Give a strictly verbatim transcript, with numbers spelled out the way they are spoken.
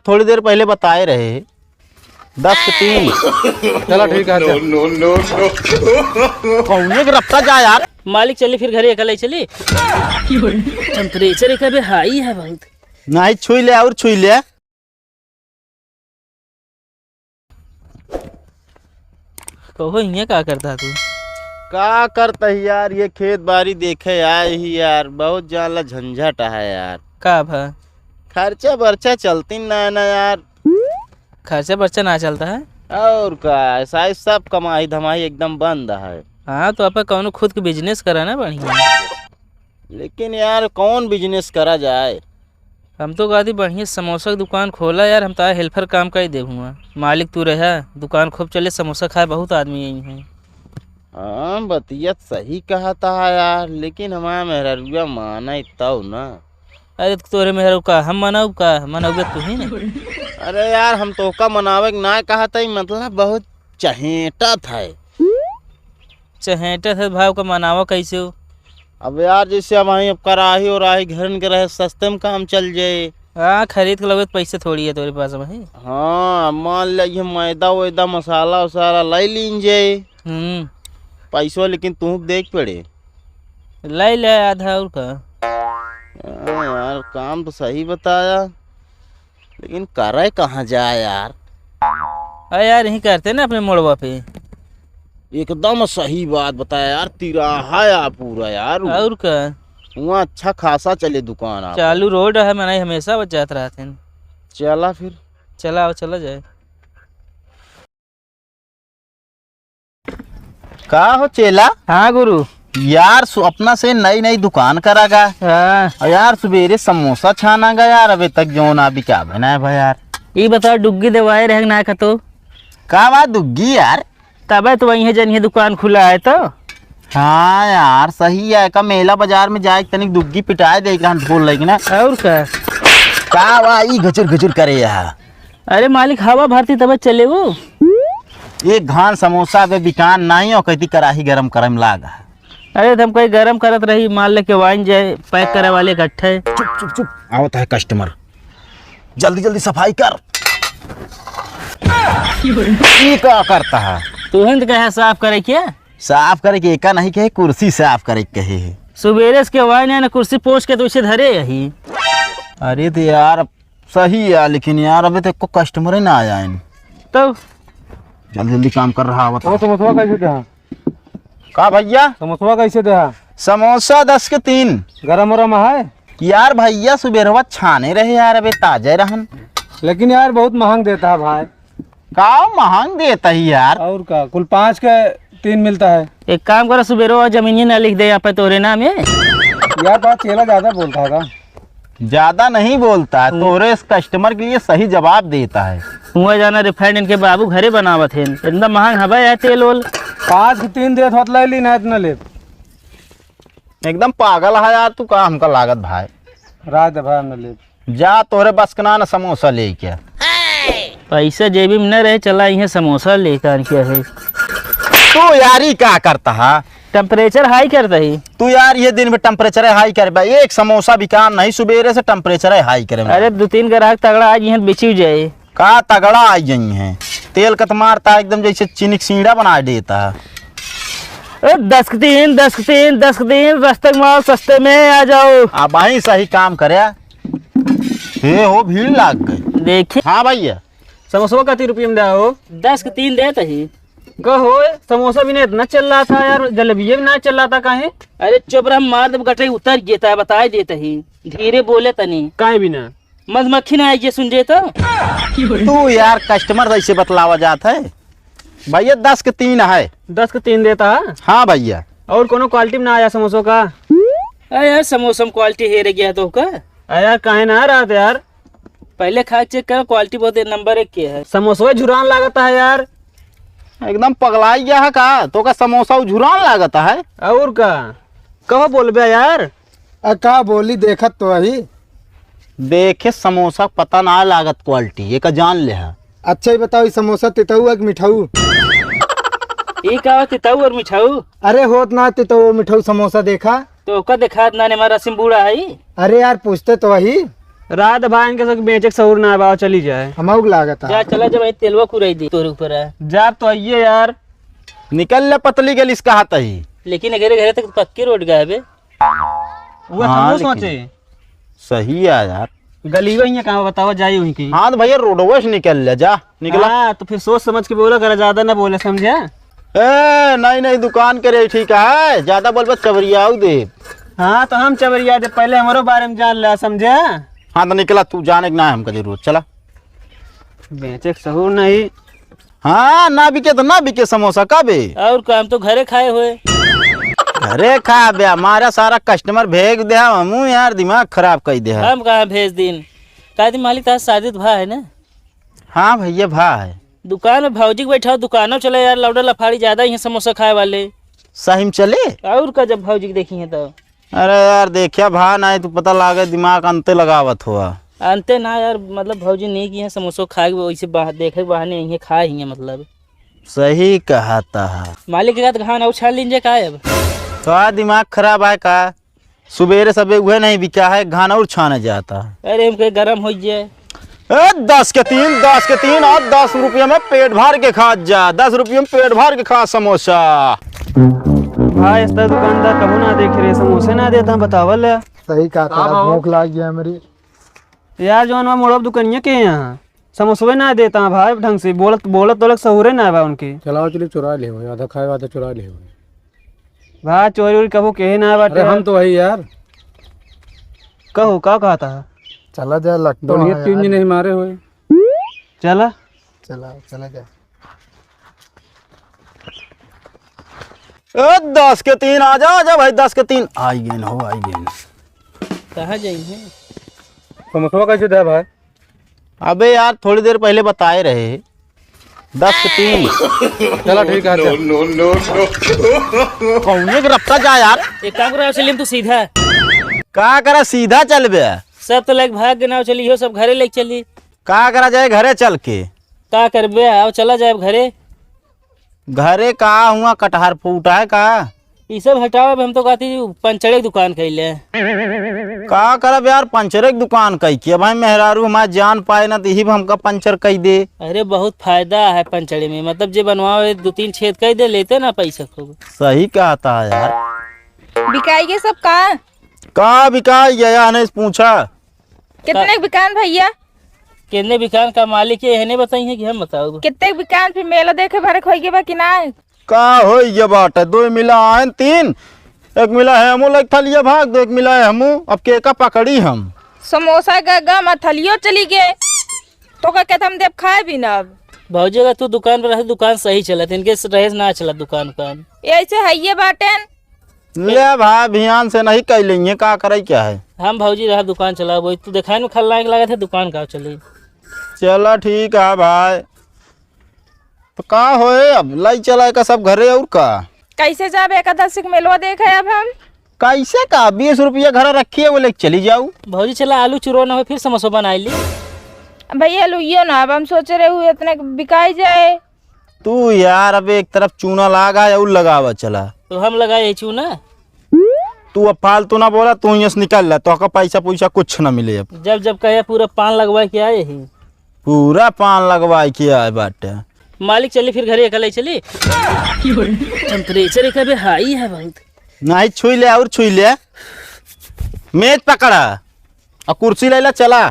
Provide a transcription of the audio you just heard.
थोड़ी देर पहिले बताए रहे, दस के तीन। चला ठीक है, अच्छा। कौने के रफ्ता जा यार। मालिक चली फिर घरे अकेले चली। टेम्परेचर एक अबे हाई है बहुत। नहीं छुई ले और छुई ले। कहो, हियाँ का करता तू? का करता ही यार, ये खेत बारी देखे आए ही यार, बहुत जान ला झंझट है यार। का भा? खर्चा बर्चा चलती ना ना यार। खर्चा बर्चा ना चलता है? और का, ऐसा ही सब कमाई धमाई एकदम बंद है। हाँ, तो आप कौनो खुद के बिजनेस करा ना बढ़िया। लेकिन यार, कौन बिजनेस करा जाए? हम तो कहती बढ़िया समोसा की दुकान खोला यार, हम तारा हेल्पर काम कर दे हुआ। मालिक तू रहा, दुकान खूब चले, समोसा खाए बहुत आदमी आई हैं। हाँ, बतिया सही कहा था यार, लेकिन हमारा मेहररुआ माने तब ना। अरे तो तोरे मेहररू का हम मनाऊ का, मनाऊ तू ही ना। अरे यार, हम तोका मनावे के ना कहा था, मतलब बहुत चहेटा था। चहेटा था भाव का मनावा कैसे हो? अब यार, जैसे अब वहीं अब कराही और आही घरन के रहे, सस्ते में काम चल जाए। हाँ, खरीद के लगे तो पैसे थोड़ी है तोरे पास वहीं। हाँ, मान ले ये मैदा वैदा मसाला वसाला ले लीन जाए। हम्म। पैसवा लेकिन तू देख पड़े। ले ले आधा और का। हाँ यार, काम तो सही बताया, लेकिन करे कहाँ जाए यार? अरे यार, यहीं करते ना अपने मोड़वा पे। एकदम सही बात बताया यार, तिराहा है यार पूरा यार। और का? वहाँ अच्छा खासा चले दुकान आप। चालू रोड है, मनाई हमेशा बच जात रहते हैं। चला फिर। चला आओ, चला जाए। का हो चेला? हाँ गुरु। यार, सु-, अपना से नई नई दुकान करा गा। हाँ। और यार, सुबेरे समोसा छाना गा यार, अबे तक जो ना बिका बना है भाई यार। ई बताओ, डुग्गी देवाए रहे ना कतो? का बात डुग्गी यार? तबे तो वहीं है जन ये दुकान खुला है तो। हाँ यार, सही है, का मेला बाजार में जाए तनिक डुग्गी पिटाए दे, एक घंट बोल लेकिन ना। और का? का बा ई घचुर घचुर करे यहाँ? अरे मालिक, हवा भरती तबे चले वो। एक घान समोसा बे बिकान नाई और कहती कराही गरम करे में लाग है। अरे तो हम कहीं गरम करत रही, माल लेके वाइन जाए, पैक करे वाले इकट्ठे। चुप, चुप, चुप, आवत है कस्टमर, जल्दी जल्दी सफाई कर। ई का करता है? तुहन तो कहे साफ करे के? साफ करे के एका नहीं कहे, कुर्सी साफ करे के कहे है। सुबेरे से के वाइन है ना, कुर्सी पोंछ के तो इसे धरे यही। अरे तो यार, सही है, लेकिन यार, अबे तो एको कस्टमर ही ना आया है। तब? जल्दी जल्दी काम कर रहा, बताओ। समोसवा कैसे देहा? का भैया? समोसवा कैसे देहा? समोसा दस के तीन। गरम वरम है? यार भैया, सुबेरवा छाने रहे यार, अबे ताजे रहन। लेकिन यार, बहुत महंग देता है भाई। का महंग देता ही यार? और का, कुल पाँच के तीन मिलता है। एक काम करो, सुबेरो और जमीनिए ना लिख दे यहाँ पे तोरे नाम है। यार, बात चेला ज्यादा बोलता है का? ज्यादा नहीं बोलता है, हम्म। तोरे इस कस्टमर के लिए सही जवाब देता है। हुआ जाना रिफाइंड इनके बाबू घरे बनावत है, इतना महंग हवा है तेल ओल। पाँच के तीन देत होत ले ली ना, इतना ले। एकदम पागल है यार तू, का हमका लागत भाई। रात भर न ले। जा, तोहरे बस के ना, ना समोसा लेके। पैसा जेबी में न रहे, चला इहे समोसा लेकर के है। तू यार, ई का करता है? टेम्परेचर हाई कर दही। तू यार, ये दिन में टेम्परेचर हाई करबे, एक समोसा बिकान नहीं, सुबेरे से टेम्परेचर हाई करे में। अरे, दो तीन ग्राहक तगड़ा आज यहाँ बेची जाए। का तगड़ा आई गई हैं? तेल कत मारता है एकदम, जैसे चीनी के सीढ़ा बना देता है। ए, दस के तीन, दस के तीन, दस के तीन, रस्ते में आओ, सस्ते में आ जाओ। अब आई सही काम करे। हे हो, भीड़ लाग गई। देखी। हाँ भैया। समोसवा कति रुपये में दे हो? दस के तीन देत ही। का हो, समोसा भी नहीं इतना चल रहा था यार, जलेबिये भी ना चल रहा था काहे? अरे चुप रह, मार दब गटई उतर गया था, बताए देत ही। धीरे बोले तनी। काहे भी ना? मधुमक्खी ना आई, ये सुन जे तो। तू यार, कस्टमर से ऐसे बतलावा जात है। भैया, दस के तीन है। दस के तीन देता है? हाँ भैया। और कोनो क्वालिटी में ना आया समोसों का? अरे यार, समोसा में क्वालिटी हेरे गया तो का? अरे यार, काहे ना आ रहा था यार? पहले खा चेक कर, क्वालिटी बहुत एक नंबर एक के है। समोसा झुरान लागता है यार। एकदम पगलाई गया है का? तो का समोसा झुरान लागता है? और का? कहो बोलबे यार? आ का बोली, देखत तो अही। देखे समोसा पता ना लागत क्वालिटी, ये का जान ले है। अच्छा ही बताओ, ई समोसा तितऊ है कि मिठाऊ? ई का हो, तितऊ और मिठाऊ? अरे होत ना तितऊ और मिठाऊ समोसा देखा। तो ओका देखात ना ने, हमारा सिम बूढ़ा है। अरे यार, पूछते तो वही। रात भाई इनके सब बेचे के सहूर ना बा, चली जाए। हमहू के लागत है। जा, चला, जब तेलवा कुराई दी तोरे ऊपर है। जा तो आइए यार। निकल ले पतली गली से कहा तही। लेकिन अगर घरे तक पक्की रोड गए बे। वो हाँ, हमहू लेकिन सोचे। सही है यार। गली वही है, कहाँ बतावा जाई वहीं की। हाँ तो भैया, रोडवे से निकल ले, जा, निकला। हाँ, तो फिर सोच समझ के बोला करा, ज्यादा ना बोले, समझा? ए, नहीं, नहीं, दुकान करे ठीक है, ज्यादा बोलबे चबरियाऊ दे। हाँ, तो हम चबरिया दे, पहले हमरो बारे में जान ला, समझा? हाँ, तो निकला, तू जाने के ना है हमका जरूरत, चला। बेचे के सहूर नहीं। हाँ, ना बिके तो ना बिके समोसा, का बे? और का, हम तो घरे खाए हुए। घरे खा बे, हमारा सारा customer भेज दे, हमू यार दिमाग खराब कर दे। हम कहाँ भेज दीन? का दी मालिक, तार शादी तो भा है ना? हाँ भैया, भा है। दुकान में भौजी के बैठा, दुकानों चले यार, लौड़ा लफाड़ी ज्यादा ही हैं समोसा खाए वाले। सही में चले? और का, जब भौजी के देखी हैं तो। अरे यार, देखिया भा, नहीं तो पता लागे दिमाग अंते लगावत हुआ। अंते ना यार, मतलब भौजी नहीं की हैं समोसो खाए के, वैसे बहा-, देखे के बहाने यहीं खाए ही हैं, मतलब। सही कहता है। मालिक के कहत घान और छान लीजिए का अब? तो आ दिमाग खराब है का? सुबेरे सबे उहे नहीं बिका है, घान और छाने जाता है। अरे हमके गरम हो जाए। ए, दस के तीन, दस के तीन, आज दस रुपया में पेट भर के खा जा, दस रुपया में पेट भर के खा समोसा। भाई, इस तरह दुकानदार कबो ना देखे रहे, समोसे ना देता, बतावल है। सही कहा का था, भाव? भूख लाग गया मेरी। यार, जौन वहाँ मोड़ब दुकनिया के यहाँ समोसवे ना देता भाई ढंग से, बोलत, बोलत, बोलत सहूरे ना बा उनके। चलाओ, चलिए चुरा ले, आधा खाए, आधा चुरा ले। भाई, चोरी उरी कबो केहे ना बाटे। अरे, हम तो वही यार। कहो, का कहता है? चला जाए, लट्टू बढ़िया है तीन यार। जने ही मारे हुए। चला। चला, चला जाए। ए, दस के तीन, आजा, आजा भाई, दस के तीन। आई गेन हो, आई गेन। कहाँ जाई हैं? समोसवा कैसे दे भाई? अबे यार, थोड़ी देर पहले बताए रहे, दस के तीन। चला ठीक है, अच्छा। कौने के रफ्ता जा यार। एक काम करो, चलिए हम तो सीधा। का करा, सीधा चलबे? सब तो लेके भाग गए ना, चलिए हो, सब घरे लेके चली। का करा जाए घरे चल के? का करबे, आओ चला जाए घरे। घरे का हुआ, कटहर फूटा है का? ई सब हटाओ, अब हम तो कहती पंचरे के दुकान कैले। का करब यार, पंचरे के दुकान कई के? भाई मेहरारू हमार जान पाए ना, तो यही हमका पंचर कई दे। अरे बहुत फायदा है पंचरे में, मतलब जे बनवावे दो तीन छेद कई दे, लेते ना पैसा खूब। सही कहता है यार। बिकाई गए सब का? का बिकाई गया, नहीं पूछा। कितने का बिकान भैया? कितने बिकान का मालिक है, यह नहीं बताई है कि हम बताओ। कितने बिकान फिर मेला देखे भरे खोई के बा कि ना? का होई ये बाटे, दो मिला आयन तीन, एक मिला है हमू लग थलिया भाग, दो एक मिला है हमू, अब के का पकड़ी हम? समोसा का गम आ थलियो चली गए, तो का कहत हम देब खाए भी ना अब। भौजी अगर तू दुकान पर रहते, दुकान सही चलत, इनके रहे से ना चलत दुकान उकान। ऐसे है ये बाटेन। ले भाई, भियान से नहीं कह लेंगे, का करे क्या है? हम भौजी रहा दुकान चलाओ, वही तू देखाए में खलनायक लागत है, दुकान का चली। चला ठीक है भाई, तो का होए, अब लाई चला का सब घरे और का? कैसे जाबे एकादशी के मेलवा देखे अब हम? कैसे का, बीस रुपया घर रखिए, वो लेके चली जाऊ। भौजी चला, आलू चुरो ना हो, फिर समोसा बनाई ली। भैया लुइयो ना, अब हम सोच रहे हुए इतने बिकाई जाए। तू यार, अब एक तरफ चूना लागा है और लगावा चला। तो हम लगाए चूना। तू अब फालतू ना बोला, तू यहाँ से निकल ला, तो का पैसा पुइसा कुछ ना मिले अब। जब जब कहे पूरा पान लगवा के आए ही। पूरा पान लगवा के आए बाटे। मालिक चली फिर घरे अकेले चली। टेम्परेचर एक अबे हाई है बहुत। नहीं छुई ले और छुई ले। मेज पकड़ा और कुर्सी ले ला, चला।